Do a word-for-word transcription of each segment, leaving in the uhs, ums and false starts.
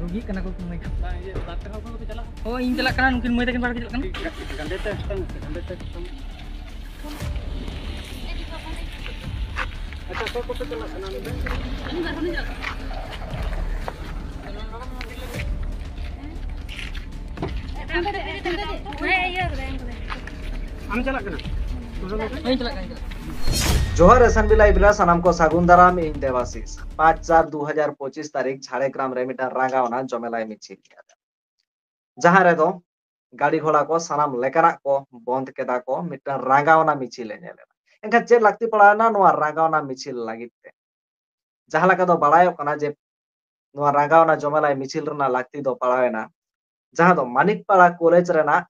ᱨᱩᱜᱤᱜ ᱠᱟᱱᱟ ᱠᱚ ᱢᱟᱹᱭ ᱠᱚ᱾ ᱚ, ᱤᱧ ᱪᱟᱞᱟᱜ ᱠᱟᱱᱟ, ᱱᱩᱠᱤᱱ ᱢᱟᱹᱭ ᱛᱟᱹᱠᱤᱱ ᱵᱟᱨ ᱠᱤᱱ ᱪᱟᱞᱟᱜ ᱠᱟᱱᱟ᱾ ᱟᱪᱪᱷᱟ, ᱚᱠᱚᱭ ᱠᱚᱯᱮ ᱪᱟᱞᱟᱜ ᱠᱟᱱᱟ ᱱᱚᱰᱮ? ᱟᱢ ᱪᱟᱞᱟᱜ ᱠᱟᱱᱟ? ᱦᱮᱸ, ᱪᱟᱞᱟᱜ ᱠᱟᱱᱟ᱾ ᱡᱚᱦᱟᱨ ᱮᱥᱮᱢᱵᱞᱤ ᱞᱟᱭᱤᱵᱷ ᱨᱮ ᱥᱟᱱᱟᱢ ᱠᱚ ᱥᱟᱹᱜᱩᱱ ᱫᱟᱨᱟᱢ, ᱤᱧ ᱫᱮᱵᱟᱥᱤᱥ᱾ ᱯᱟᱸᱪ ᱪᱟᱨ ᱫᱩ ᱦᱟᱡᱟᱨ ᱯᱚᱸᱪᱤᱥ ᱛᱟᱹᱨᱤᱠᱷ ᱡᱷᱟᱲᱜᱨᱟᱢ ᱨᱮ ᱢᱤᱫᱴᱟᱝ ᱨᱟᱸᱜᱟᱣᱱᱟ ᱡᱚᱢᱮᱞᱟᱭ ᱢᱤᱪᱷᱤᱞ ᱠᱮᱫᱟ, ᱡᱟᱦᱟᱸ ᱨᱮᱫᱚ ᱜᱟᱹᱰᱤ ᱜᱷᱚᱲᱟ ᱠᱚ ᱥᱟᱱᱟᱢ ᱞᱮᱠᱟᱱᱟᱜ ᱠᱚ ᱵᱚᱱᱫ ᱠᱮᱫᱟ ᱠᱚ, ᱢᱤᱫᱴᱟᱝ ᱨᱟᱸᱜᱟᱣᱱᱟ ᱢᱤᱪᱷᱤᱞ ᱮ ᱧᱮᱞ ᱮᱱᱟ᱾ ᱮᱱᱠᱷᱟᱱ ᱪᱮᱫ ᱞᱟᱹᱠᱛᱤ ᱯᱟᱲᱟᱣ ᱮᱱᱟ ᱱᱚᱣᱟ ᱨᱟᱸᱜᱟᱣᱱᱟ ᱢᱤᱪᱷᱤᱞ ᱞᱟᱹᱜᱤᱫ ᱛᱮ? ᱡᱟᱦᱟᱸ ᱞᱮᱠᱟ ᱫᱚ ᱵᱟᱲᱟᱭᱚᱜ ᱠᱟᱱᱟ ᱡᱮ ᱱᱚᱣᱟ ᱨᱟᱸᱜᱟᱣᱱᱟ ᱡᱚᱢᱮᱞᱟᱭ ᱢᱤᱪᱷᱤᱞ ᱨᱮᱱᱟᱜ ᱞᱟᱹᱠᱛᱤ ᱫᱚ ᱯᱟᱲᱟᱣ ᱮᱱᱟ, ᱡᱟᱦᱟᱸ ᱫᱚ ᱢᱟᱱᱤᱠᱯᱟᱲᱟ ᱠᱚᱞᱮᱡᱽ ᱨᱮᱱᱟᱜ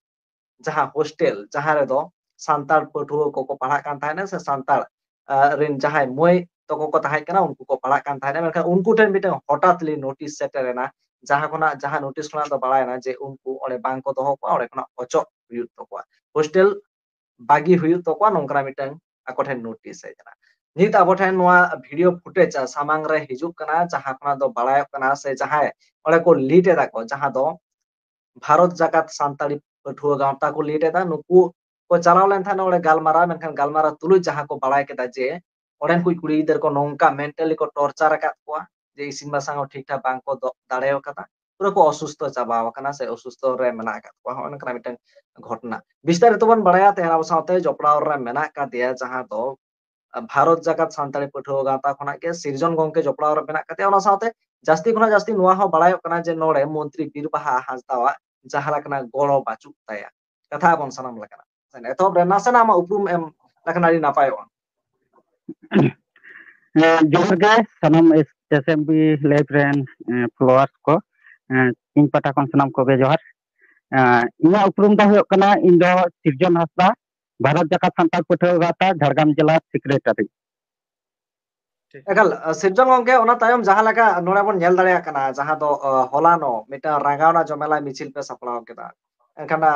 ᱡᱟᱦᱟᱸ ᱦᱳᱥᱴᱮᱞ, ᱡᱟᱦᱟᱸ ᱨᱮᱫᱚ ᱥᱟᱱᱛᱟᱲ ᱯᱟᱹᱴᱷᱩᱣᱟᱹ ᱠᱚᱠᱚ ᱯᱟᱲᱦᱟᱜ ᱠᱟᱱ ᱛᱟᱦᱮᱱᱟ ᱥᱮ ᱥᱟᱱᱛᱟᱲ, ᱟ, ᱨᱮᱱ ᱡᱟᱦᱟᱸᱭ ᱢᱟᱹᱭ ᱛᱟᱠᱚ ᱠᱚ ᱛᱟᱦᱮᱸ ᱠᱟᱱᱟ, ᱩᱱᱠᱩ ᱠᱚ ᱯᱟᱲᱦᱟᱜ ᱠᱟᱱ ᱛᱟᱦᱮᱱᱟ, ᱢᱮᱱᱠᱷᱟᱱ ᱩᱱᱠᱩ ᱴᱷᱮᱱ ᱢᱤᱫᱴᱟᱝ ᱦᱚᱴᱟᱛᱞᱤ ᱱᱳᱴᱤᱥ ᱥᱮᱴᱮᱨ ᱮᱱᱟ, ᱡᱟᱦᱟᱸ ᱠᱷᱚᱱᱟᱜ, ᱡᱟᱦᱟᱸ ᱱᱳᱴᱤᱥ ᱠᱷᱚᱱᱟᱜ ᱫᱚ ᱵᱟᱲᱟᱭᱮᱱᱟ ᱡᱮ ᱩᱱᱠᱩ ᱚᱸᱰᱮ ᱵᱟᱝ ᱠᱚ ᱫᱚᱦᱚ ᱠᱚᱣᱟ, ᱚᱸᱰᱮ ᱠᱷᱚᱱᱟᱜ ᱚᱪᱚᱜ ᱦᱩᱭᱩᱜ ᱛᱟᱠᱚᱣᱟ, ᱦᱳᱥᱴᱮᱞ ᱵᱟᱹᱜᱤ ᱦᱩᱭᱩᱜ ᱛᱟᱠᱚᱣᱟ, ᱱᱚᱝᱠᱟᱱᱟᱜ ᱢᱤᱫᱴᱟᱝ ᱟᱠᱚ ᱴᱷᱮᱱ ᱱᱳᱴᱤᱥ ᱦᱮᱡ ᱮᱱᱟ᱾ ᱱᱤᱛ ᱟᱵᱚ ᱴᱷᱮᱱ ᱱᱚᱣᱟ ᱵᱷᱤᱰᱤᱭᱳ ᱯᱷᱩᱴᱮᱡᱽ ᱥᱟᱢᱟᱝ ᱨᱮ ᱦᱤᱡᱩᱜ ᱠᱟᱱᱟ, ᱡᱟᱦᱟᱸ ᱠᱷᱚᱱᱟᱜ ᱫᱚ ᱵᱟᱲᱟᱭᱚᱜ ᱠᱟᱱᱟ ᱥᱮ ᱡᱟᱦᱟᱸᱭ ᱚᱸᱰᱮ ᱠᱚ ᱞᱤᱰ ᱮᱫᱟ ᱠᱚ, ᱡᱟᱦᱟᱸ ᱫᱚ ᱵᱷᱟᱨᱚᱛ ᱡᱟᱠᱟᱛ ᱥᱟᱱᱛᱟᱲᱤ ᱯᱟᱹᱴᱷᱩᱣᱟᱹ ᱜᱟᱶᱛᱟ ᱠᱚ ᱞᱤᱰ ᱮᱫᱟ, ᱱᱩᱠᱩ ᱠᱚ ᱪᱟᱞᱟᱣ ᱞᱮᱱ ᱛᱟᱦᱮᱸᱫ ᱚᱸᱰᱮ ᱜᱟᱞᱢᱟᱨᱟᱣ, ᱢᱮᱱᱠᱷᱟᱱ ᱜᱟᱞᱢᱟᱨᱟᱣ ᱛᱩᱞᱩᱡ ᱡᱟᱦᱟᱸ ᱠᱚ ᱵᱟᱲᱟᱭ ᱠᱮᱫᱟ ᱡᱮ ᱚᱸᱰᱮᱱ ᱠᱚ ᱠᱩᱲᱤ ᱜᱤᱫᱟᱹᱨ ᱠᱚ ᱱᱚᱝᱠᱟ ᱢᱮᱱᱴᱟᱞᱤ ᱠᱚ ᱴᱚᱨᱪᱟᱨ ᱟᱠᱟᱫ ᱠᱚᱣᱟ ᱡᱮ ᱤᱥᱤᱱ ᱵᱟᱥᱟᱝ ᱦᱚᱸ ᱴᱷᱤᱠ ᱴᱷᱟᱠ ᱵᱟᱝ ᱠᱚ ᱫᱚ-, ᱫᱟᱲᱮ ᱟᱠᱟᱫᱟ᱾ ᱯᱩᱨᱟᱹ ᱠᱚ ᱚᱥᱩᱥᱛᱷᱚ ᱪᱟᱵᱟ ᱟᱠᱟᱱᱟ ᱥᱮ ᱚᱥᱩᱥᱛᱷᱚ ᱨᱮ ᱢᱮᱱᱟᱜ ᱟᱠᱟᱫ ᱠᱚᱣᱟ᱾ ᱦᱚᱸᱜᱼᱚ ᱱᱚᱝᱠᱟᱱᱟᱜ ᱢᱤᱫᱴᱮᱱ ᱜᱷᱚᱴᱚᱱᱟ᱾ ᱵᱤᱥᱛᱟᱨᱤᱛᱚ ᱵᱚᱱ ᱵᱟᱲᱟᱭᱟ ᱛᱮᱦᱮᱧ ᱟᱵᱚ ᱥᱟᱶᱛᱮ ᱡᱚᱯᱲᱟᱣ ᱨᱮ ᱢᱮᱱᱟᱜ ᱟᱠᱟᱫᱮᱭᱟ, ᱡᱟᱦᱟᱸ ᱫᱚ ᱵᱷᱟᱨᱚᱛ ᱡᱟᱠᱟᱛ ᱥᱟᱱᱛᱟᱲᱤ ᱯᱟᱹᱴᱷᱩᱣᱟᱹ ᱜᱟᱶᱛᱟ ᱠᱷᱚᱱᱟᱜ ᱜᱮ ᱥᱤᱨᱡᱚᱱ ᱜᱚᱝᱠᱮ ᱡᱚᱯᱲᱟᱣ ᱨᱮ ᱢᱮᱱᱟᱜ ᱟᱠᱟᱫᱮᱭᱟ᱾ ᱚᱱᱟ ᱥᱟᱶᱛᱮ ᱡᱟᱹᱥᱛᱤ ᱠᱷᱚᱱᱟᱜ ᱡᱟᱹᱥᱛᱤ ᱱᱚᱣᱟ ᱦᱚᱸ ᱵᱟᱲᱟᱭᱚᱜ ᱠᱟᱱᱟ ᱡᱮ ᱱᱚᱰᱮ ᱢᱚᱱᱛᱨᱤ ᱵᱤᱨ ᱵᱟᱦᱟ ᱦᱟᱸᱥᱫᱟᱣᱟᱜ ᱡᱟᱦᱟᱸ ᱞᱮᱠᱟᱱᱟᱜ ᱜᱚᱲᱚ ᱵᱟᱹᱪᱩᱜ ᱛᱟᱭᱟ᱾ ᱠᱟᱛᱷᱟ ᱟᱵᱚᱱ ᱥᱟᱱᱟᱢ ᱞᱮᱠᱟᱱᱟᱜ᱾ ᱮᱛᱚᱦᱚᱵ ᱨᱮ ᱱᱟᱥᱮᱱᱟᱜ ᱟᱢᱟᱜ ᱩᱯᱨᱩᱢ ᱮᱢ ᱞᱮᱠᱷᱟᱱ ᱟᱹᱰᱤ ᱱᱟᱯᱟᱭᱚᱜᱼᱟ᱾ ᱦᱮᱸ, ᱡᱚᱦᱟᱨ ᱜᱮ ᱥᱟᱱᱟᱢ S-, S M B Live ᱨᱮᱱ, ᱮ, followers ᱠᱚ᱾ ᱮ, ᱤᱧ ᱯᱟᱦᱴᱟ ᱠᱷᱚᱱ ᱥᱟᱱᱟᱢ ᱠᱚᱜᱮ ᱡᱚᱦᱟᱨ᱾ ᱮ, ᱤᱧᱟᱹᱜ ᱩᱯᱨᱩᱢ ᱫᱚ ᱦᱩᱭᱩᱜ ᱠᱟᱱᱟ, ᱤᱧ ᱫᱚ ᱥᱤᱨᱡᱚᱱ ᱦᱟᱸᱥᱫᱟ, ᱵᱷᱟᱨᱚᱛ ᱡᱟᱠᱟᱛ ᱥᱟᱱᱛᱟᱲ ᱯᱟᱹᱴᱷᱩᱣᱟᱹ ᱜᱟᱶᱛᱟ, ᱡᱷᱟᱲᱜᱨᱟᱢ ᱡᱮᱞᱟ secretary᱾ ᱴᱷᱤᱠ᱾ ᱮᱠᱟᱞ, ᱟ, ᱥᱤᱨᱡᱚᱱ ᱜᱚᱝᱠᱮ, ᱚᱱᱟ ᱛᱟᱭᱚᱢ ᱡᱟᱦᱟᱸ ᱞᱮᱠᱟ ᱱᱚᱰᱮ ᱵᱚᱱ ᱧᱮᱞ ᱫᱟᱲᱮᱭᱟᱜ ᱠᱟᱱᱟ, ᱡᱟᱦᱟᱸ ᱫᱚ, ᱟ, ᱦᱚᱞᱟᱱᱚᱜ ᱢᱤᱫᱴᱟᱝ ᱨᱟᱸᱜᱟᱣᱱᱟ ᱡᱚᱢᱮᱞᱟᱭ ᱢᱤᱪᱷᱤᱞ ᱯᱮ ᱥᱟᱯᱲᱟᱣ ᱠᱮᱫᱟ, ᱮᱱᱠᱷᱟᱱ, ᱟ,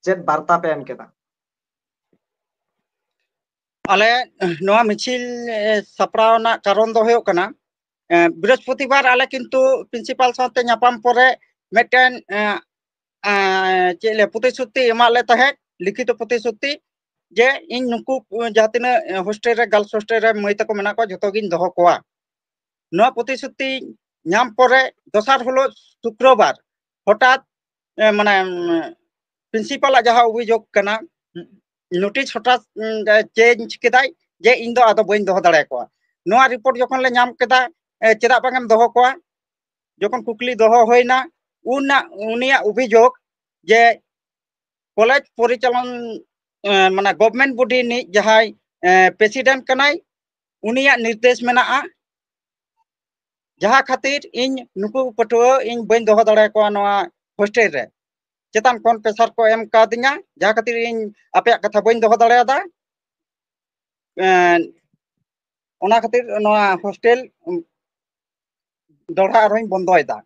ᱪᱮᱫ ᱵᱟᱨᱛᱟ ᱯᱮ ᱮᱢ ᱠᱮᱫᱟ? ᱟᱞᱮ ᱱᱚᱣᱟ ᱢᱤᱪᱷᱤᱞ, ᱮ, ᱥᱟᱯᱲᱟᱣ ᱨᱮᱱᱟᱜ ᱠᱟᱨᱚᱱ ᱫᱚ ᱦᱩᱭᱩᱜ ᱠᱟᱱᱟ, ᱮ, ᱵᱨᱤᱦᱚᱥᱯᱚᱛᱤᱵᱟᱨ ᱟᱞᱮ ᱠᱤᱱᱛᱩ principal ᱥᱟᱶᱛᱮ ᱧᱟᱯᱟᱢ ᱯᱚᱨᱮ ᱢᱤᱫᱴᱮᱱ, ᱮ, ᱮ, ᱪᱮᱫ ᱞᱮ ᱯᱨᱚᱛᱤᱥᱨᱩᱛᱤ ᱮᱢᱟᱜ ᱞᱮ ᱛᱟᱦᱮᱸᱫ, ᱞᱤᱠᱷᱤᱛᱚ ᱯᱨᱚᱛᱤᱥᱨᱩᱛᱤ, ᱡᱮ ᱤᱧ ᱱᱩᱠᱩ, ᱮ, ᱡᱟᱦᱟᱸ ᱛᱤᱱᱟᱹᱜ, ᱮ, hostel ᱨᱮ, girls hostel ᱨᱮ ᱢᱟᱹᱭ ᱛᱟᱠᱚ ᱢᱮᱱᱟᱜ ᱠᱚᱣᱟ, ᱡᱷᱚᱛᱚ ᱜᱤᱧ ᱫᱚᱦᱚ ᱠᱚᱣᱟ᱾ ᱱᱚᱣᱟ ᱯᱨᱚᱛᱤᱥᱨᱩᱛᱤ ᱧᱟᱢ ᱯᱚᱨᱮ ᱫᱚᱥᱟᱨ ᱦᱤᱞᱳᱜ ᱥᱩᱠᱨᱚᱵᱟᱨ ᱦᱚᱴᱟᱛ, ᱮ, ᱢᱟᱱᱮ, ᱩᱢ, principal ᱟᱜ ᱡᱟᱦᱟᱸ ᱚᱵᱷᱤᱡᱳᱜᱽ ᱠᱟᱱᱟ, notice ᱦᱚᱴᱟᱛ, ᱩᱢ, change ᱠᱮᱫᱟᱭ ᱡᱮ ᱤᱧ ᱫᱚ ᱟᱫᱚ ᱵᱟᱹᱧ ᱫᱚᱦᱚ ᱫᱟᱲᱮᱭᱟᱠᱚᱣᱟ᱾ ᱱᱚᱣᱟ report ᱡᱚᱠᱷᱚᱱ ᱞᱮ ᱧᱟᱢ ᱠᱮᱫᱟ, ᱮ, ᱪᱮᱫᱟᱜ ᱵᱟᱝ ᱮᱢ ᱫᱚᱦᱚ ᱠᱚᱣᱟ? ᱡᱚᱠᱷᱚᱱ ᱠᱩᱠᱞᱤ ᱫᱚᱦᱚ ᱦᱩᱭᱱᱟ, ᱩᱱ ᱩᱱᱤᱭᱟᱜ ᱚᱵᱷᱤᱡᱳᱜᱽ ᱡᱮ college ᱯᱚᱨᱤᱪᱟᱞᱚᱱ, ᱮ, ᱢᱟᱱᱮ government body ᱨᱤᱱᱤᱡ ᱡᱟᱦᱟᱸᱭ, ᱮ, president ᱠᱟᱱᱟᱭ, ᱩᱱᱤᱭᱟᱜ ᱱᱤᱨᱫᱮᱥ ᱢᱮᱱᱟᱜᱼᱟ, ᱡᱟᱦᱟᱸ ᱠᱷᱟᱹᱛᱤᱨ ᱤᱧ ᱱᱩᱠᱩ ᱯᱟᱹᱴᱷᱩᱣᱟᱹ ᱤᱧ ᱵᱟᱹᱧ ᱫᱚᱦᱚ ᱫᱟᱲᱮᱭᱟᱠᱚᱣᱟ ᱱᱚᱣᱟ hostel ᱨᱮ᱾ ᱪᱮᱛᱟᱱ ᱠᱷᱚᱱ pressure ᱠᱚ ᱮᱢ ᱠᱟᱣᱫᱤᱧᱟ, ᱡᱟᱦᱟᱸ ᱠᱷᱟᱹᱛᱤᱨ ᱤᱧ ᱟᱯᱮᱭᱟᱜ ᱠᱟᱛᱷᱟ ᱵᱟᱹᱧ ᱫᱚᱦᱚ ᱫᱟᱲᱮᱭᱟᱫᱟ᱾ ᱮᱸ, ᱚᱱᱟ ᱠᱷᱟᱹᱛᱤᱨ ᱱᱚᱣᱟ hostel, ᱩᱢ, ᱫᱚᱦᱲᱟ ᱟᱨᱦᱚᱸᱧ ᱵᱚᱱᱫᱚᱭᱮᱫᱟ᱾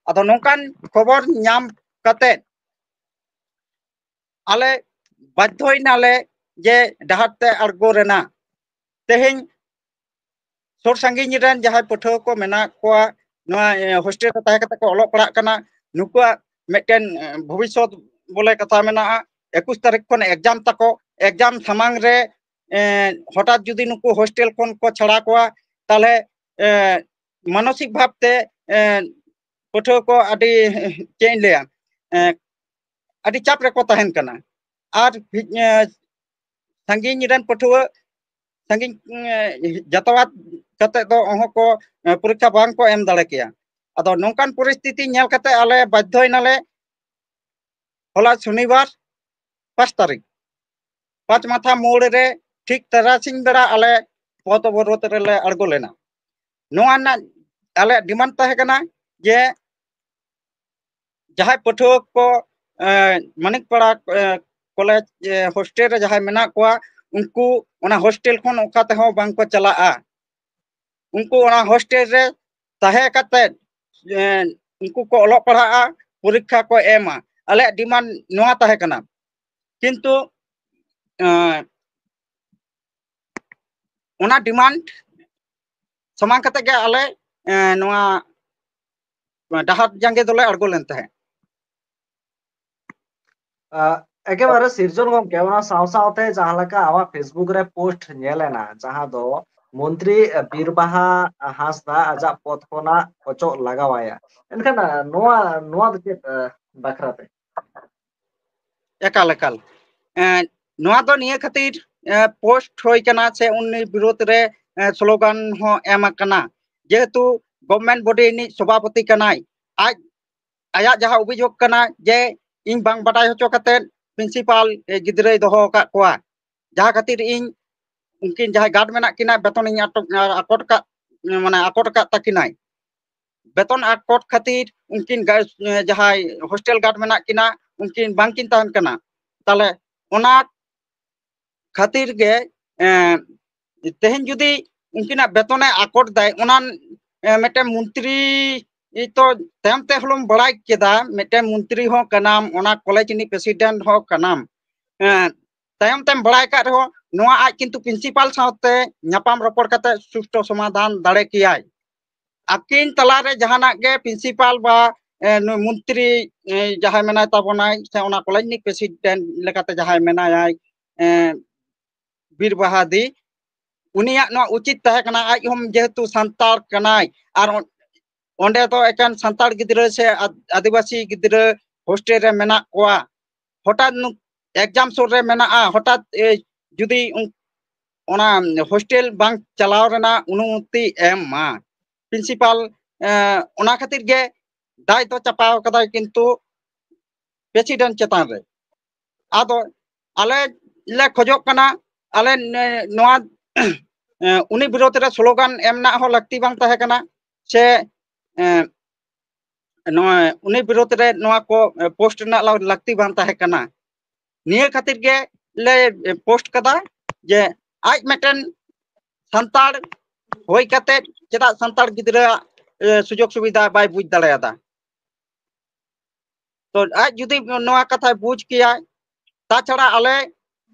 ᱟᱫᱚ ᱱᱚᱝᱠᱟᱱ ᱠᱷᱚᱵᱚᱨ ᱧᱟᱢ ᱠᱟᱛᱮ ᱟᱞᱮ ᱵᱟᱫᱽᱫᱷᱚᱭᱮᱱᱟᱞᱮ ᱡᱮ ᱰᱟᱦᱟᱨ ᱛᱮ ᱟᱬᱜᱚ ᱨᱮᱱᱟᱜ᱾ ᱛᱮᱦᱮᱧ ᱥᱩᱨ ᱥᱟᱺᱜᱤᱧ ᱨᱮᱱ ᱡᱟᱦᱟᱸᱭ ᱯᱟᱹᱴᱷᱩᱣᱟᱹ ᱠᱚ ᱢᱮᱱᱟᱜ ᱠᱚᱣᱟ, ᱱᱚᱣᱟ, ᱮ, hostel ᱨᱮ ᱛᱟᱦᱮᱸ ᱠᱟᱛᱮ ᱠᱚ ᱚᱞᱚᱜ ᱯᱟᱲᱦᱟᱜ ᱠᱟᱱᱟ, ᱱᱩᱠᱩᱣᱟᱜ ᱢᱤᱫᱴᱮᱱ, ᱮ, ᱵᱷᱚᱵᱤᱥᱥᱚᱛ ᱵᱚᱞᱮ ᱠᱟᱛᱷᱟ ᱢᱮᱱᱟᱜᱼᱟ᱾ ᱮᱠᱩᱥ ᱛᱟᱹᱨᱤᱠᱷ ᱠᱷᱚᱱ exam ᱛᱟᱠᱚ, exam ᱥᱟᱢᱟᱝ ᱨᱮ, ᱮ, ᱦᱚᱴᱟᱛ ᱡᱩᱫᱤ ᱱᱩᱠᱩ hostel ᱠᱷᱚᱱ ᱠᱚ ᱪᱷᱟᱲᱟ ᱠᱚᱣᱟ, ᱛᱟᱦᱚᱞᱮ, ᱮ, ᱢᱟᱱᱚᱥᱤᱠ ᱵᱷᱟᱵᱽ ᱛᱮ, ᱮ, ᱯᱟᱹᱴᱷᱩᱣᱟᱹ ᱠᱚ ᱟᱹᱰᱤ, ᱪᱮᱫ ᱤᱧ ᱞᱟᱹᱭᱟ, ᱮᱸ, ᱟᱹᱰᱤ ᱪᱟᱯ ᱨᱮᱠᱚ ᱛᱟᱦᱮᱱ ᱠᱟᱱᱟ᱾ ᱟᱨ ᱵᱷᱤ-, ᱮᱸ, ᱥᱟᱺᱜᱤᱧ ᱨᱮᱱ ᱯᱟᱹᱴᱷᱩᱣᱟᱹ ᱥᱟᱺᱜᱤᱧ, ᱮᱸ, ᱡᱟᱛᱟᱭᱟᱛ ᱠᱟᱛᱮ ᱫᱚ ᱚᱦᱚᱸ ᱠᱚ, ᱮᱸ, ᱯᱚᱨᱤᱠᱠᱷᱟ ᱵᱟᱝ ᱠᱚ ᱮᱢ ᱫᱟᱲᱮ ᱠᱮᱭᱟ᱾ ᱟᱫᱚ ᱱᱚᱝᱠᱟᱱ ᱯᱚᱨᱤᱥᱛᱷᱤᱛᱤ ᱧᱮᱞ ᱠᱟᱛᱮ ᱟᱞᱮ ᱵᱟᱫᱽᱫᱷᱚᱭ ᱱᱟᱞᱮ ᱦᱚᱞᱟ ᱥᱚᱱᱤᱵᱟᱨ ᱯᱟᱸᱪ ᱛᱟᱹᱨᱤᱠᱷ ᱯᱟᱸᱪ ᱢᱟᱛᱷᱟ ᱢᱳᱲ ᱨᱮ ᱴᱷᱤᱠ ᱛᱟᱨᱟᱥᱤᱧ ᱵᱮᱲᱟ ᱟᱞᱮ ᱯᱚᱫᱽ ᱚᱵᱚᱨᱳᱫᱷ ᱨᱮᱞᱮ ᱟᱬᱜᱚ ᱞᱮᱱᱟ᱾ ᱱᱚᱣᱟ ᱨᱮᱱᱟᱜ ᱟᱞᱮᱭᱟᱜ demand ᱛᱟᱦᱮᱸ ᱠᱟᱱᱟ ᱡᱮ ᱡᱟᱦᱟᱸᱭ ᱯᱟᱹᱴᱷᱩᱣᱟᱹ ᱠᱚ, ᱮᱸ, ᱢᱟᱱᱤᱠᱯᱟᱲᱟ, ᱮᱸ, ᱠᱚᱞᱮᱡᱽ, ᱮᱸ, ᱦᱳᱥᱴᱮᱞ ᱨᱮ ᱡᱟᱦᱟᱸᱭ ᱢᱮᱱᱟᱜ ᱠᱚᱣᱟ, ᱩᱱᱠᱩ ᱚᱱᱟ ᱦᱳᱥᱴᱮᱞ ᱠᱷᱚᱱ ᱚᱠᱟ ᱛᱮᱦᱚᱸ ᱵᱟᱝ ᱠᱚ ᱪᱟᱞᱟᱜᱼᱟ᱾ ᱩᱱᱠᱩ ᱚᱱᱟ ᱦᱳᱥᱴᱮᱞ ᱨᱮ ᱛᱟᱦᱮᱸ ᱠᱟᱛᱮ, ᱮᱸ, ᱩᱱᱠᱩ ᱠᱚ ᱚᱞᱚᱜ ᱯᱟᱲᱦᱟᱜᱼᱟ, ᱯᱚᱨᱤᱠᱠᱷᱟ ᱠᱚ ᱮᱢᱟ᱾ ᱟᱞᱮᱭᱟᱜ demand ᱱᱚᱣᱟ ᱛᱟᱦᱮᱸ ᱠᱟᱱᱟ᱾ ᱠᱤᱱᱛᱩ, ᱮᱸ, ᱚᱱᱟ demand ᱥᱟᱢᱟᱝ ᱠᱟᱛᱮ ᱜᱮ ᱟᱞᱮ, ᱮᱸ, ᱱᱚᱣᱟ ᱰᱟᱦᱟᱨ ᱡᱟᱸᱜᱮ ᱫᱚᱞᱮ ᱟᱬᱜᱚ ᱞᱮᱱ ᱛᱟᱦᱮᱸᱫ᱾ ᱟ, ᱮᱠᱮᱵᱟᱨᱮ ᱥᱤᱨᱡᱚᱱ ᱜᱚᱢᱠᱮ, ᱚᱱᱟ ᱥᱟᱶ ᱥᱟᱶᱛᱮ ᱡᱟᱦᱟᱸ ᱞᱮᱠᱟ ᱟᱢᱟᱜ Facebook ᱨᱮ post ᱧᱮᱞ ᱮᱱᱟ, ᱡᱟᱦᱟᱸ ᱫᱚ ᱢᱚᱱᱛᱨᱤ ᱵᱤᱨᱵᱟᱦᱟ ᱦᱟᱸᱥᱫᱟ ᱟᱡᱟᱜ ᱯᱚᱫ ᱠᱷᱚᱱᱟᱜ ᱚᱪᱚᱜ ᱞᱟᱜᱟᱣᱟᱭᱟ, ᱮᱱᱠᱷᱟᱱ, ᱟ, ᱱᱚᱣᱟ, ᱱᱚᱣᱟ ᱫᱚ ᱪᱮᱫ, ᱟ, ᱵᱟᱠᱷᱨᱟᱛᱮ? ᱮᱠᱟᱞ, ᱮᱠᱟᱞ᱾ ᱮᱸ, ᱱᱚᱣᱟ ᱫᱚ ᱱᱤᱭᱟᱹ ᱠᱷᱟᱹᱛᱤᱨ, ᱮᱸ, post ᱦᱩᱭ ᱠᱟᱱᱟ ᱥᱮ ᱩᱱᱤ ᱵᱤᱨᱳᱫᱷ ᱨᱮ, ᱮᱸ, slogan ᱦᱚᱸ ᱮᱢ ᱟᱠᱟᱱᱟ, ᱡᱮᱦᱮᱛᱩ government body ᱨᱤᱱᱤᱡ ᱥᱚᱵᱷᱟᱯᱚᱛᱤ ᱠᱟᱱᱟᱭ᱾ ᱟᱡ, ᱟᱭᱟᱜ ᱡᱟᱦᱟᱸ ᱚᱵᱷᱤᱡᱳᱜᱽ ᱠᱟᱱᱟ ᱡᱮ ᱤᱧ ᱵᱟᱝ ᱵᱟᱰᱟᱭ ᱦᱚᱪᱚ ᱠᱟᱛᱮᱫ principal, ᱮ, ᱜᱤᱫᱽᱨᱟᱹᱭ ᱫᱚᱦᱚ ᱟᱠᱟᱫ ᱠᱚᱣᱟ, ᱡᱟᱦᱟᱸ ᱠᱷᱟᱹᱛᱤᱨ ᱤᱧ ᱩᱱᱠᱤᱱ ᱡᱟᱦᱟᱸᱭ guard ᱢᱮᱱᱟᱜ ᱠᱤᱱᱟ, ᱵᱮᱛᱚᱱᱤᱧ ᱟᱴᱚᱠ-, ᱟᱠᱚᱴ ᱟᱠᱟᱫ, ᱢᱟᱱᱮ ᱟᱠᱚᱴ ᱟᱠᱟᱫ ᱛᱟᱹᱠᱤᱱᱟᱭ᱾ ᱵᱮᱛᱚᱱ ᱟᱠᱚᱴ ᱠᱷᱟᱹᱛᱤᱨ ᱩᱱᱠᱤᱱ ᱜᱟ-, ᱡᱟᱦᱟᱸᱭ hostel guard ᱢᱮᱱᱟᱜ ᱠᱤᱱᱟ, ᱩᱱᱠᱤᱱ ᱵᱟᱝᱠᱤᱱ ᱛᱟᱦᱮᱱ ᱠᱟᱱᱟ᱾ ᱛᱟᱦᱞᱮ ᱚᱱᱟ ᱠᱷᱟᱹᱛᱤᱨ ᱜᱮ, ᱮᱸ, ᱛᱮᱦᱮᱧ ᱡᱩᱫᱤ ᱩᱱᱠᱤᱱᱟᱜ ᱵᱮᱛᱚᱱᱮ ᱟᱠᱚᱴ ᱫᱟᱭ, ᱚᱱᱟ, ᱮᱸ, ᱢᱤᱫᱴᱮᱱ ᱢᱚᱱᱛᱨᱤ ᱛᱚ ᱛᱟᱭᱚᱢ ᱛᱮ ᱦᱚᱞᱚᱢ ᱵᱟᱲᱟᱭ ᱠᱮᱫᱟ, ᱢᱤᱫᱴᱮᱱ ᱢᱚᱱᱛᱨᱤ ᱦᱚᱸ ᱠᱟᱱᱟᱢ, ᱚᱱᱟ ᱠᱚᱞᱮᱡᱽ ᱨᱤᱱᱤᱡ president ᱦᱚᱸ ᱠᱟᱱᱟᱢ᱾ ᱮᱸ, ᱛᱟᱭᱚᱢ ᱛᱮᱢ ᱵᱟᱲᱟᱭ ᱠᱟᱜ ᱨᱮᱦᱚᱸ, ᱱᱚᱣᱟ ᱟᱡ ᱠᱤᱱᱛᱩ principal ᱥᱟᱶᱛᱮ ᱧᱟᱯᱟᱢ ᱨᱚᱯᱚᱲ ᱠᱟᱛᱮ ᱥᱩᱥᱴᱷᱩ ᱥᱚᱢᱟᱫᱷᱟᱱ ᱫᱟᱲᱮ ᱠᱮᱭᱟᱭ᱾ ᱟᱹᱠᱤᱱ ᱛᱟᱞᱟᱨᱮ ᱡᱟᱦᱟᱱᱟᱜ ᱜᱮ principal ᱵᱟ, ᱮ, ᱱᱩᱭ ᱢᱚᱱᱛᱨᱤ, ᱮ, ᱡᱟᱦᱟᱸᱭ ᱢᱮᱱᱟᱭ ᱛᱟᱵᱚᱱᱟᱭ, ᱥᱮ ᱚᱱᱟ ᱠᱚᱞᱮᱡᱽ ᱨᱤᱱᱤᱡ president ᱞᱮᱠᱟᱛᱮ ᱡᱟᱦᱟᱸᱭ ᱢᱮᱱᱟᱭᱟᱭ, ᱮ, ᱵᱤᱨ ᱵᱟᱦᱟᱫᱤ, ᱩᱱᱤᱭᱟᱜ ᱱᱚᱣᱟ ᱩᱪᱤᱛ ᱛᱟᱦᱮᱸ ᱠᱟᱱᱟ, ᱟᱡ ᱦᱚᱸ ᱡᱮᱦᱮᱛᱩ ᱥᱟᱱᱛᱟᱲ ᱠᱟᱱᱟᱭ, ᱟᱨ ᱚᱱ-, ᱚᱸᱰᱮ ᱫᱚ ᱮᱠᱮᱱ ᱥᱟᱱᱛᱟᱲ ᱜᱤᱫᱽᱨᱟᱹ ᱥᱮ ᱟᱫ- ᱟᱹᱫᱤᱵᱟᱹᱥᱤ ᱜᱤᱫᱽᱨᱟᱹ ᱦᱳᱥᱴᱮᱞ ᱨᱮ ᱢᱮᱱᱟᱜ ᱠᱚᱣᱟ, ᱦᱚᱴᱟᱛ ᱱᱩ- ᱮᱠᱡᱟᱢ ᱥᱩᱨ ᱨᱮ ᱢᱮᱱᱟᱜᱼᱟ, ᱦᱚᱴᱟᱛ ᱮ, ᱡᱩᱫᱤ ᱩᱱ- ᱚᱱᱟ ᱦᱳᱥᱴᱮᱞ ᱵᱟᱝ ᱪᱟᱞᱟᱣ ᱨᱮᱱᱟᱜ ᱚᱱᱩᱢᱚᱛᱤ ᱮᱢ ᱢᱟ ᱯᱨᱤᱱᱥᱤᱯᱟᱞ, ᱮ, ᱚᱱᱟ ᱠᱷᱟᱹᱛᱤᱨ ᱜᱮ ᱫᱟᱭ ᱫᱚ ᱪᱟᱯᱟᱣ ᱠᱟᱫᱟᱭ ᱠᱤᱱᱛᱩ ᱯᱨᱮᱥᱤᱰᱮᱱᱴ ᱪᱮᱛᱟᱱ ᱨᱮ᱾ ᱟᱫᱚ ᱟᱞᱮ ᱞᱮ ᱠᱷᱚᱡᱚᱜ ᱠᱟᱱᱟ, ᱟᱞᱮ ᱱᱮ- ᱱᱚᱣᱟ ᱮ, ᱩᱱᱤ ᱵᱤᱨᱳᱫᱷ ᱨᱮ ᱥᱞᱳᱜᱟᱱ ᱮᱢ ᱨᱮᱱᱟᱜ ᱦᱚᱸ ᱞᱟᱹᱠᱛᱤ ᱵᱟᱝ ᱛᱟᱦᱮᱸ ᱠᱟᱱᱟ, ᱥᱮ ᱮ, ᱱᱚᱣᱟ ᱩᱱᱤ ᱵᱤᱨᱳᱫᱷ ᱨᱮ ᱱᱚᱣᱟ ᱠᱚ ᱯᱳᱥᱴ ᱨᱮᱱᱟᱜ ᱞᱟ- ᱞᱟᱹᱠᱛᱤ ᱵᱟᱝ ᱛᱟᱦᱮᱸ ᱠᱟᱱᱟ᱾ ᱱᱤᱭᱟᱹ ᱠᱷᱟᱹᱛᱤᱨ ᱜᱮ ᱞᱮ ᱯᱳᱥᱴ ᱠᱟᱫᱟ ᱡᱮ ᱟᱡ ᱢᱤᱫᱴᱮᱱ ᱥᱟᱱᱛᱟᱲ ᱦᱩᱭ ᱠᱟᱛᱮ ᱪᱮᱫᱟᱜ ᱥᱟᱱᱛᱟᱲ ᱜᱤᱫᱽᱨᱟᱹᱣᱟᱜ ᱮ, ᱥᱩᱡᱳᱜᱽ ᱥᱩᱵᱤᱫᱷᱟ ᱵᱟᱭ ᱵᱩᱡᱽ ᱫᱟᱲᱮᱭᱟᱫᱟ? ᱛᱚ ᱟᱡ ᱡᱩᱫᱤ ᱱᱚᱣᱟ ᱠᱟᱛᱷᱟᱭ ᱵᱩᱡᱽ ᱠᱮᱭᱟ, ᱛᱟᱪᱷᱟᱲᱟ ᱟᱞᱮ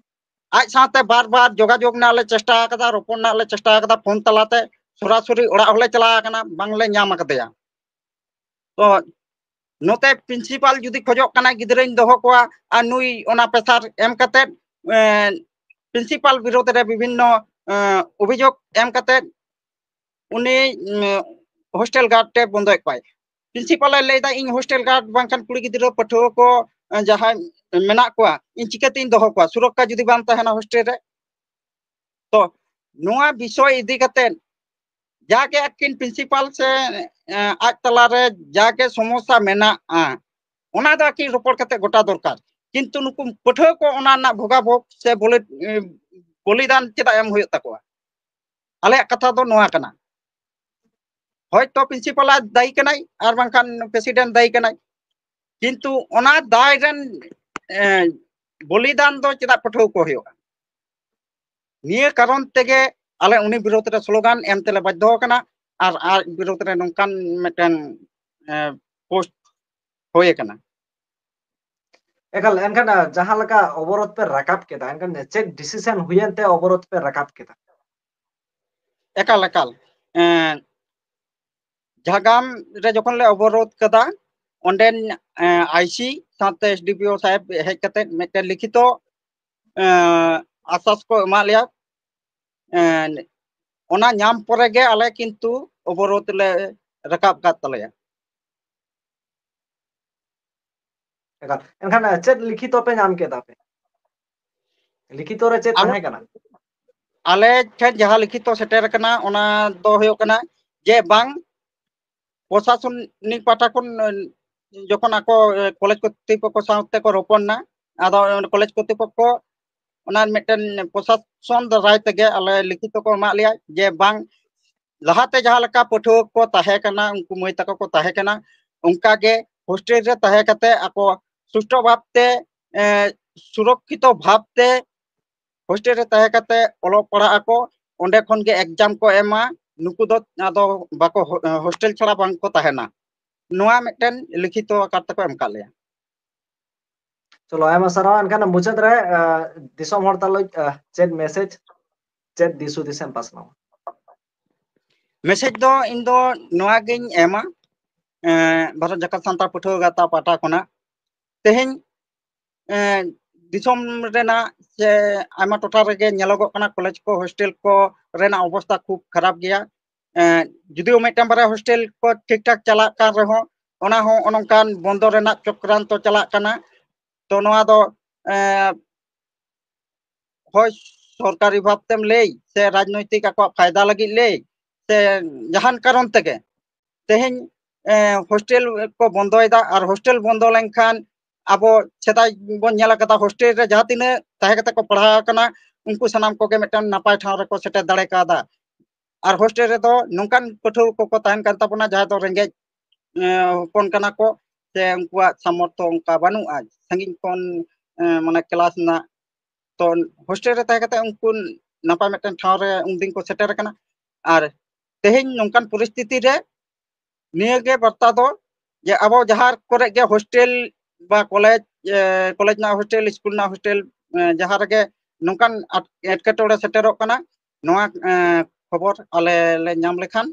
ᱟᱡ ᱥᱟᱶᱛᱮ ᱵᱟᱨ ᱵᱟᱨ ᱡᱳᱜᱟᱡᱳᱜᱽ ᱨᱮᱱᱟᱜ ᱞᱮ ᱪᱮᱥᱴᱟ ᱟᱠᱟᱫᱟ, ᱨᱚᱯᱚᱲ ᱨᱮᱱᱟᱜ ᱞᱮ ᱪᱮᱥᱴᱟ ᱟᱠᱟᱫᱟ, ᱯᱷᱳᱱ ᱛᱟᱞᱟᱛᱮ ᱥᱚᱨᱟᱥᱚᱨᱤ ᱚᱲᱟᱜ ᱦᱚᱸᱞᱮ ᱪᱟᱞᱟᱣ ᱟᱠᱟᱱᱟ, ᱵᱟᱝᱞᱮ ᱧᱟᱢ ᱟᱠᱟᱫᱮᱭᱟ᱾ ᱛᱚ ᱱᱚᱛᱮ ᱯᱨᱤᱱᱥᱤᱯᱟᱞ ᱡᱩᱫᱤ ᱠᱷᱚᱡᱚᱜ ᱠᱟᱱᱟᱭ ᱜᱤᱫᱽᱨᱟᱹᱧ ᱫᱚᱦᱚ ᱠᱚᱣᱟ, ᱟᱨ ᱱᱩᱭ ᱚᱱᱟ ᱯᱨᱮᱥᱟᱨ ᱮᱢ ᱠᱟᱛᱮ ᱯᱨᱤᱱᱥᱤᱯᱟᱞ ᱵᱤᱨᱳᱫᱷ ᱨᱮ ᱵᱤᱵᱷᱤᱱᱱᱚ ᱮ, ᱚᱵᱷᱤᱡᱳᱜᱽ ᱮᱢ ᱠᱟᱛᱮ ᱩᱱᱤ ᱦᱳᱥᱴᱮᱞ ᱜᱟᱨᱰ ᱛᱮ ᱵᱚᱱᱫᱚᱭᱮᱫ ᱠᱚᱣᱟᱭ᱾ ᱯᱨᱤᱱᱥᱤᱯᱟᱞ ᱮ ᱞᱟᱹᱭᱫᱟ, ᱤᱧ ᱦᱳᱥᱴᱮᱞ ᱜᱟᱨᱰ ᱵᱟᱝᱠᱷᱟᱱ ᱠᱩᱲᱤ ᱜᱤᱫᱽᱨᱟᱹ ᱯᱟᱹᱴᱷᱩᱣᱟᱹ ᱠᱚ ᱮ, ᱡᱟᱦᱟᱸᱭ ᱢᱮᱱᱟᱜ ᱠᱚᱣᱟ, ᱤᱧ ᱪᱤᱠᱟᱹᱛᱤᱧ ᱫᱚᱦᱚ ᱠᱚᱣᱟ ᱥᱩᱨᱚᱠᱠᱷᱟ ᱡᱩᱫᱤ ᱵᱟᱝ ᱛᱟᱦᱮᱱᱟ ᱦᱳᱥᱴᱮᱞ ᱨᱮ? ᱛᱚ ᱱᱚᱣᱟ ᱵᱤᱥᱚᱭ ᱤᱫᱤ ᱠᱟᱛᱮ ᱡᱟᱜᱮ ᱟᱹᱠᱤᱱ ᱯᱨᱤᱱᱥᱤᱯᱟᱞ ᱥᱮ ᱮ, ᱟᱡ ᱛᱟᱞᱟᱨᱮ ᱡᱟᱜᱮ ᱥᱚᱢᱚᱥᱥᱟ ᱢᱮᱱᱟᱜᱼᱟ, ᱚᱱᱟ ᱫᱚ ᱟᱹᱠᱤᱱ ᱨᱚᱯᱚᱲ ᱠᱟᱛᱮ ᱜᱚᱴᱟ ᱫᱚᱨᱠᱟᱨ᱾ ᱠᱤᱱᱛᱩ ᱱᱩᱠᱩ ᱯᱟᱹᱴᱷᱩᱣᱟᱹ ᱠᱚ ᱚᱱᱟ ᱨᱮᱱᱟᱜ ᱵᱷᱳᱜᱟᱵᱷᱳᱜ ᱥᱮ ᱵᱚᱞᱤ- ᱮ, ᱵᱚᱞᱤᱫᱟᱱ ᱪᱮᱫᱟᱜ ᱮᱢ ᱦᱩᱭᱩᱜ ᱛᱟᱠᱚᱣᱟ? ᱟᱞᱮᱭᱟᱜ ᱠᱟᱛᱷᱟ ᱫᱚ ᱱᱚᱣᱟ ᱠᱟᱱᱟ, ᱦᱚᱭᱛᱚ ᱯᱨᱤᱱᱥᱤᱯᱟᱞ ᱫᱟᱭᱤ ᱠᱟᱱᱟᱭ ᱟᱨ ᱵᱟᱝᱠᱷᱟᱱ ᱯᱨᱮᱥᱤᱰᱮᱱᱴ ᱫᱟᱭᱤ ᱠᱟᱱᱟᱭ, ᱠᱤᱱᱛᱩ ᱚᱱᱟ ᱫᱟᱭ ᱨᱮᱱ ᱮ, ᱵᱚᱞᱤᱫᱟᱱ ᱫᱚ ᱪᱮᱫᱟᱜ ᱯᱟᱹᱴᱷᱩᱣᱟᱹ ᱠᱚ ᱦᱩᱭᱩᱜᱼᱟ? ᱱᱤᱭᱟᱹ ᱠᱟᱨᱚᱱ ᱛᱮᱜᱮ ᱟᱞᱮ ᱩᱱᱤ ᱵᱤᱨᱳᱫᱷ ᱨᱮ ᱥᱞᱳᱜᱟᱱ ᱮᱢ ᱛᱮᱞᱮ ᱵᱟᱫᱽᱫᱷᱚ ᱟᱠᱟᱱᱟ ᱟᱨ ᱟᱡ ᱵᱤᱨᱳᱫᱷ ᱨᱮ ᱱᱚᱝᱠᱟᱱ ᱢᱤᱫᱴᱮᱱ ᱮ, ᱯᱳᱥᱴ ᱦᱩᱭ ᱟᱠᱟᱱᱟ᱾ ᱮᱠᱟᱞ, ᱮᱱᱠᱷᱟᱱ ᱟ, ᱡᱟᱦᱟᱸ ᱞᱮᱠᱟ ᱚᱵᱚᱨᱳᱫᱷ ᱯᱮ ᱨᱟᱠᱟᱵ ᱠᱮᱫᱟ, ᱮᱱᱠᱷᱟᱱ ᱪᱮᱫ ᱰᱤᱥᱤᱥᱚᱱ ᱦᱩᱭᱮᱱ ᱛᱮ ᱚᱵᱚᱨᱳᱫᱷ ᱯᱮ ᱨᱟᱠᱟᱵ ᱠᱮᱫᱟ? ᱮᱠᱟᱞ ᱮᱠᱟᱞ ᱮ, ᱡᱷᱟᱲᱜᱨᱟᱢ ᱨᱮ ᱡᱚᱠᱷᱚᱱ ᱞᱮ ᱚᱵᱚᱨᱳᱫᱷ ᱠᱟᱫᱟ, ᱚᱸᱰᱮᱱ ᱟᱭᱥᱤ ᱥᱟᱶᱛᱮ ᱮᱥᱰᱤᱯᱤᱳ ᱥᱟᱦᱮᱵᱽ ᱦᱮᱡ ᱠᱟᱛᱮ ᱢᱤᱫᱴᱮᱱ ᱞᱤᱠᱷᱤᱛᱚ ᱮ, ᱟᱥᱥᱟᱥ ᱠᱚ ᱮᱢᱟᱜ ᱞᱮᱭᱟ᱾ ᱮ, ᱚᱱᱟ ᱧᱟᱢ ᱯᱚᱨᱮ ᱜᱮ ᱟᱞᱮ ᱠᱤᱱᱛᱩ ᱚᱵᱚᱨᱳᱫᱷ ᱞᱮ ᱨᱟᱠᱟᱵ ᱟᱠᱟᱫ ᱛᱟᱞᱮᱭᱟ᱾ ᱮᱠᱟᱞ᱾ ᱮᱱᱠᱷᱟᱱ, ᱮ, ᱪᱮᱫ ᱞᱤᱠᱷᱤᱛᱚ ᱯᱮ ᱧᱟᱢ ᱠᱮᱫᱟ ᱯᱮ? ᱞᱤᱠᱷᱤᱛᱚ ᱨᱮ ᱪᱮᱫ ᱟᱞᱮ ᱛᱟᱦᱮᱸ ᱠᱟᱱᱟ? ᱟᱞᱮ ᱴᱷᱮᱱ ᱡᱟᱦᱟᱸ ᱞᱤᱠᱷᱤᱛᱚ ᱥᱮᱴᱮᱨ ᱟᱠᱟᱱᱟ, ᱚᱱᱟ ᱫᱚ ᱦᱩᱭᱩᱜ ᱠᱟᱱᱟ ᱡᱮ ᱵᱟᱝ, ᱯᱨᱚᱥᱟᱥᱚᱱᱤᱠ ᱯᱟᱦᱴᱟ ᱠᱷᱚᱱ, ᱮ, ᱡᱚᱠᱷᱚᱱ ᱟᱠᱚ, ᱮ, ᱠᱚᱞᱮᱡᱽ ᱠᱚᱨᱛᱨᱤᱯᱚᱠᱠᱷᱚ ᱥᱟᱶᱛᱮ ᱠᱚ ᱨᱚᱯᱚᱲ ᱮᱱᱟ, ᱟᱫᱚ ᱚᱱᱟ ᱠᱚᱞᱮᱡᱽ ᱠᱚᱨᱛᱨᱤᱯᱚᱠᱠᱷᱚ ᱚᱱᱟ ᱢᱤᱫᱴᱮᱱ ᱯᱨᱚᱥᱟᱥᱚᱱ ᱫᱟᱨᱟᱭ ᱛᱮᱜᱮ ᱟᱞᱮ ᱞᱤᱠᱷᱤᱛᱚ ᱠᱚ ᱮᱢᱟᱜ ᱞᱮᱭᱟ ᱡᱮ ᱵᱟᱝ, ᱞᱟᱦᱟᱛᱮ ᱡᱟᱦᱟᱸ ᱞᱮᱠᱟ ᱯᱟᱹᱴᱷᱩᱣᱟᱹ ᱠᱚ ᱛᱟᱦᱮᱸ ᱠᱟᱱᱟ, ᱩᱱᱠᱩ ᱢᱟᱹᱭ ᱛᱟᱠᱚ ᱠᱚ ᱛᱟᱦᱮᱸ ᱠᱟᱱᱟ, ᱚᱱᱠᱟ ᱜᱮ ᱦᱳᱥᱴᱮᱞ ᱨᱮ ᱛᱟᱦᱮᱸ ᱠᱟᱛᱮ ᱟᱠᱚ ᱥᱩᱥᱴᱷᱩ ᱵᱷᱟᱵᱽᱛᱮ, ᱮ, ᱥᱩᱨᱚᱠᱠᱷᱤᱛᱚ ᱵᱷᱟᱵᱽᱛᱮ ᱦᱳᱥᱴᱮᱞ ᱨᱮ ᱛᱟᱦᱮᱸ ᱠᱟᱛᱮ ᱚᱞᱚᱜ ᱯᱟᱲᱦᱟᱜ ᱟᱠᱚ, ᱚᱸᱰᱮ ᱠᱷᱚᱱ ᱜᱮ ᱮᱠᱡᱟᱢ ᱠᱚ ᱮᱢᱟ, ᱱᱩᱠᱩ ᱫᱚ ᱟᱫᱚ ᱵᱟᱠᱚ ᱦᱳ-, ᱦᱳᱥᱴᱮᱞ ᱪᱷᱟᱲᱟ ᱵᱟᱝ ᱠᱚ ᱛᱟᱦᱮᱱᱟ᱾ ᱱᱚᱣᱟ ᱢᱤᱫᱴᱮᱱ ᱞᱤᱠᱷᱤᱛᱚ ᱟᱠᱟᱨ ᱛᱮᱠᱚ ᱮᱢ ᱠᱟᱜ ᱞᱮᱭᱟ᱾ ᱪᱚᱞᱚ, ᱟᱭᱢᱟ ᱥᱟᱨᱦᱟᱣ᱾ ᱮᱱᱠᱷᱟᱱ ᱢᱩᱪᱟᱹᱫ ᱨᱮ, ᱟ, ᱫᱤᱥᱚᱢ ᱦᱚᱲ ᱛᱟᱞᱟᱨᱮ, ᱟ, ᱪᱮᱫ ᱢᱮᱥᱮᱡᱽ, ᱪᱮᱫ ᱫᱤᱥ ᱦᱩᱫᱤᱥ ᱮᱢ ᱯᱟᱥᱱᱟᱣᱟ? ᱢᱮᱥᱮᱡᱽ ᱫᱚ ᱤᱧ ᱫᱚ ᱱᱚᱣᱟ ᱜᱤᱧ ᱮᱢᱟ, ᱮᱸ, ᱵᱷᱟᱨᱚᱛ ᱡᱟᱠᱟᱛ ᱥᱟᱱᱛᱟᱲ ᱯᱟᱹᱴᱷᱩᱣᱟᱹ ᱜᱟᱶᱛᱟ ᱯᱟᱦᱴᱟ ᱠᱷᱚᱱᱟᱜ ᱛᱮᱦᱮᱧ, ᱮᱸ, ᱫᱤᱥᱚᱢ ᱨᱮᱱᱟᱜ ᱥᱮ ᱟᱭᱢᱟ ᱴᱚᱴᱷᱟ ᱨᱮᱜᱮ ᱧᱮᱞᱚᱜᱚᱜ ᱠᱟᱱᱟ, ᱠᱚᱞᱮᱡᱽ ᱠᱚ ᱦᱳᱥᱴᱮᱞ ᱠᱚ ᱨᱮᱱᱟᱜ ᱚᱵᱚᱥᱛᱷᱟ ᱠᱷᱩᱵ ᱠᱷᱟᱨᱟᱯ ᱜᱮᱭᱟ᱾ ᱮᱸ, ᱡᱩᱫᱤᱭᱳ ᱢᱤᱫᱴᱟᱝ ᱵᱟᱨᱭᱟ ᱦᱳᱥᱴᱮᱞ ᱠᱚ ᱴᱷᱤᱠ ᱴᱷᱟᱠ ᱪᱟᱞᱟᱜ ᱠᱟᱱ ᱨᱮᱦᱚᱸ, ᱚᱱᱟ ᱦᱚᱸ ᱱᱚᱜᱼᱚ ᱱᱚᱝᱠᱟᱱ ᱵᱚᱱᱫᱚ ᱨᱮᱱᱟᱜ ᱪᱚᱠᱨᱟᱱᱛᱚ ᱪᱟᱞᱟᱜ ᱠᱟᱱᱟ᱾ ᱛᱚ ᱱᱚᱣᱟ ᱫᱚ, ᱮᱸ, ᱦᱳᱭ ᱥᱚᱨᱠᱟᱨᱤ ᱵᱷᱟᱵᱽ ᱛᱮᱢ ᱞᱟᱹᱭ ᱥᱮ ᱨᱟᱡᱽᱱᱳᱭᱛᱤᱠ ᱟᱠᱚᱣᱟᱜ ᱯᱷᱟᱭᱫᱟ ᱞᱟᱹᱜᱤᱫ ᱞᱟᱹᱭ ᱥᱮ ᱡᱟᱦᱟᱱ ᱠᱟᱨᱚᱱ ᱛᱮᱜᱮ, ᱛᱮᱦᱮᱧ, ᱮᱸ, ᱦᱳᱥᱴᱮᱞ ᱠᱚ ᱵᱚᱱᱫᱚᱭᱮᱫᱟ᱾ ᱟᱨ ᱦᱳᱥᱴᱮᱞ ᱵᱚᱱᱫᱚ ᱞᱮᱱᱠᱷᱟᱱ ᱟᱵᱚ ᱥᱮᱫᱟᱭ ᱵᱚᱱ ᱧᱮᱞ ᱟᱠᱟᱫᱟ, ᱦᱳᱥᱴᱮᱞ ᱨᱮ ᱡᱟᱦᱟᱸ ᱛᱤᱱᱟᱹᱜ ᱛᱟᱦᱮᱸ ᱠᱟᱛᱮ ᱠᱚ ᱯᱟᱲᱦᱟᱣ ᱟᱠᱟᱱᱟ, ᱩᱱᱠᱩ ᱥᱟᱱᱟᱢ ᱠᱚᱜᱮ ᱢᱤᱫᱴᱟᱝ ᱱᱟᱯᱟᱭ ᱴᱷᱟᱶ ᱨᱮᱠᱚ ᱥᱮᱴᱮᱨ ᱫᱟᱲᱮ ᱠᱟᱣᱫᱟ᱾ ᱟᱨ ᱦᱳᱥᱴᱮᱞ ᱨᱮᱫᱚ ᱱᱚᱝᱠᱟᱱ ᱯᱟᱹᱴᱷᱩᱣᱟᱹ ᱠᱚᱠᱚ ᱛᱟᱦᱮᱱ ᱠᱟᱱ ᱛᱟᱵᱚᱱᱟ, ᱡᱟᱦᱟᱸᱭ ᱫᱚ ᱨᱮᱸᱜᱮᱡ, ᱮᱸ, ᱦᱚᱯᱚᱱ ᱠᱟᱱᱟ ᱠᱚ, ᱥᱮ ᱩᱱᱠᱩᱣᱟᱜ ᱥᱟᱢᱚᱨᱛᱷᱚ ᱚᱱᱠᱟ ᱵᱟᱹᱱᱩᱜᱼᱟ, ᱥᱟᱺᱜᱤᱧ ᱠᱷᱚᱱ, ᱮᱸ, ᱢᱟᱱᱮ ᱠᱞᱟᱥ ᱨᱮᱱᱟᱜ᱾ ᱛᱚ ᱦᱳᱥᱴᱮᱞ ᱨᱮ ᱛᱟᱦᱮᱸ ᱠᱟᱛᱮ ᱩᱱᱠᱩ ᱱᱟᱯᱟᱭ ᱢᱤᱫᱴᱮᱱ ᱴᱷᱟᱶ ᱨᱮ ᱩᱱᱫᱤᱱ ᱠᱚ ᱥᱮᱴᱮᱨ ᱟᱠᱟᱱᱟ᱾ ᱟᱨ ᱛᱮᱦᱮᱧ ᱱᱚᱝᱠᱟᱱ ᱯᱚᱨᱤᱥᱛᱷᱤᱛᱤ ᱨᱮ ᱱᱤᱭᱟᱹᱜᱮ ᱵᱟᱨᱛᱟ ᱫᱚ, ᱡᱮ ᱟᱵᱚ ᱡᱟᱦᱟᱸ ᱠᱚᱨᱮ ᱜᱮ ᱦᱳᱥᱴᱮᱞ ᱵᱟ ᱠᱚᱞᱮᱡᱽ, ᱮ, ᱠᱚᱞᱮᱡᱽ ᱨᱮᱱᱟᱜ ᱦᱳᱥᱴᱮᱞ, ᱥᱠᱩᱞ ᱨᱮᱱᱟᱜ ᱦᱳᱥᱴᱮᱞ, ᱮ, ᱡᱟᱦᱟᱸ ᱨᱮᱜᱮ ᱱᱚᱝᱠᱟᱱ ᱟᱴ-, ᱮᱴᱠᱮᱴᱚᱬᱮ ᱥᱮᱴᱮᱨᱚᱜ ᱠᱟᱱᱟ, ᱱᱚᱣᱟ, ᱮ, ᱠᱷᱚᱵᱚᱨ ᱟᱞᱮ ᱞᱮ ᱧᱟᱢ ᱞᱮᱠᱷᱟᱱ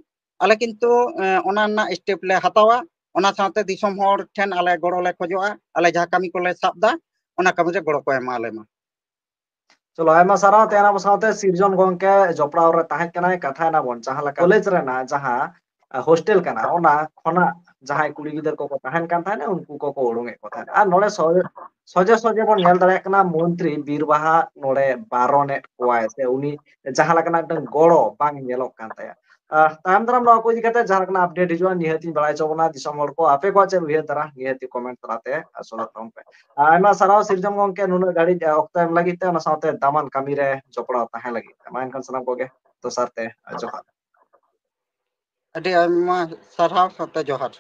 ᱟᱞᱮ ᱠᱤᱱᱛᱩ, ᱮ, ᱚᱱᱟ ᱨᱮᱱᱟᱜ ᱥᱴᱮᱯ ᱞᱮ ᱦᱟᱛᱟᱣᱟ᱾ ᱚᱱᱟ ᱥᱟᱶᱛᱮ ᱫᱤᱥᱚᱢ ᱦᱚᱲ ᱴᱷᱮᱱ ᱟᱞᱮ ᱜᱚᱲᱚ ᱞᱮ ᱠᱷᱚᱡᱚᱜᱼᱟ, ᱟᱞᱮ ᱡᱟᱦᱟᱸ ᱠᱟᱹᱢᱤ ᱠᱚᱞᱮ ᱥᱟᱵ ᱫᱟ, ᱚᱱᱟ ᱠᱟᱹᱢᱤ ᱨᱮ ᱜᱚᱲᱚ ᱠᱚ ᱮᱢᱟ ᱟᱞᱮ ᱢᱟ᱾ ᱪᱚᱞᱚ, ᱟᱭᱢᱟ ᱥᱟᱨᱦᱟᱣ᱾ ᱛᱮᱦᱮᱧ ᱟᱵᱚ ᱥᱟᱶᱛᱮ ᱥᱤᱨᱡᱚᱱ ᱜᱚᱝᱠᱮ ᱡᱚᱯᱲᱟᱣ ᱨᱮ ᱛᱟᱦᱮᱸ ᱠᱟᱱᱟᱭ᱾ ᱠᱟᱛᱷᱟᱭ ᱱᱟᱵᱚᱱ ᱡᱟᱦᱟᱸ ᱞᱮᱠᱟ ᱠᱚᱞᱮᱡᱽ ᱨᱮᱱᱟᱜ ᱡᱟᱦᱟᱸ ᱦᱳᱥᱴᱮᱞ ᱠᱟᱱᱟ, ᱚᱱᱟ ᱠᱷᱚᱱᱟᱜ ᱡᱟᱦᱟᱸᱭ ᱠᱩᱲᱤ ᱜᱤᱫᱟᱹᱨ ᱠᱚᱠᱚ ᱛᱟᱦᱮᱱ ᱠᱟᱱ ᱛᱟᱦᱮᱱᱟ, ᱩᱱᱠᱩ ᱠᱚᱠᱚ ᱩᱰᱩᱝᱮᱫ ᱠᱚ ᱛᱟᱦᱮᱱᱟ᱾ ᱟᱨ ᱱᱚᱰᱮ ᱥᱚ- ᱥᱚᱡᱷᱮ ᱥᱚᱡᱷᱮ ᱵᱚᱱ ᱧᱮᱞ ᱫᱟᱲᱮᱭᱟᱜ ᱠᱟᱱᱟ, ᱢᱚᱱᱛᱨᱤ ᱵᱤᱨ ᱵᱟᱦᱟ ᱱᱚᱰᱮ ᱵᱟᱨᱚᱱᱮᱫ ᱠᱚᱣᱟᱭ, ᱥᱮ ᱩᱱᱤ ᱡᱟᱦᱟᱸ ᱞᱮᱠᱟᱱᱟᱜ ᱢᱤᱫᱴᱟᱝ ᱜᱚᱲᱚ ᱵᱟᱝ ᱧᱮᱞᱚᱜ ᱠᱟᱱ ᱛᱟᱭᱟ᱾ ᱟᱨ ᱛᱟᱭᱚᱢ ᱫᱟᱨᱟᱢ ᱱᱚᱣᱟ ᱠᱚ ᱤᱫᱤ ᱠᱟᱛᱮ ᱡᱟᱦᱟᱸ ᱞᱮᱠᱟᱱᱟᱜ ᱟᱯᱰᱮᱴ ᱦᱤᱡᱩᱜᱼᱟ, ᱱᱤᱦᱟᱹᱛᱤᱧ ᱵᱟᱲᱟᱭ ᱦᱚᱪᱚ ᱵᱚᱱᱟ ᱫᱤᱥᱚᱢ ᱦᱚᱲ ᱠᱚ᱾ ᱟᱯᱮ ᱠᱚᱣᱟᱜ ᱪᱮᱫ ᱩᱭᱦᱟᱹᱨ ᱫᱷᱟᱨᱟ, ᱱᱤᱦᱟᱹᱛᱤ ᱠᱚᱢᱮᱱᱴ ᱛᱟᱞᱟᱛᱮ ᱥᱚᱫᱚᱨ ᱛᱟᱵᱚᱱ ᱯᱮ᱾ ᱟᱭᱢᱟ ᱥᱟᱨᱦᱟᱣ ᱥᱤᱨᱡᱚᱱ ᱜᱚᱢᱠᱮ, ᱱᱩᱱᱟᱹᱜ ᱜᱷᱟᱹᱲᱤᱡ ᱚᱠᱛᱚ ᱮᱢ ᱞᱟᱹᱜᱤᱫ ᱛᱮ, ᱚᱱᱟ ᱥᱟᱶᱛᱮ ᱫᱟᱢᱟᱱ ᱠᱟᱹᱢᱤ ᱨᱮ ᱡᱚᱯᱲᱟᱣ ᱛᱟᱦᱮᱸ ᱞᱟᱹᱜᱤᱫ ᱛᱮ᱾ ᱢᱟ ᱮᱱᱠᱷᱟᱱ ᱥᱟᱱᱟᱢ ᱠᱚᱜᱮ ᱫᱚᱥᱟᱨ ᱛᱮ ᱡᱚᱦᱟᱨ᱾ ᱟᱹᱰᱤ ᱟᱭᱢᱟ ᱥᱟᱨᱦᱟᱣ ᱥᱟᱶᱛᱮ ᱡᱚᱦᱟᱨ᱾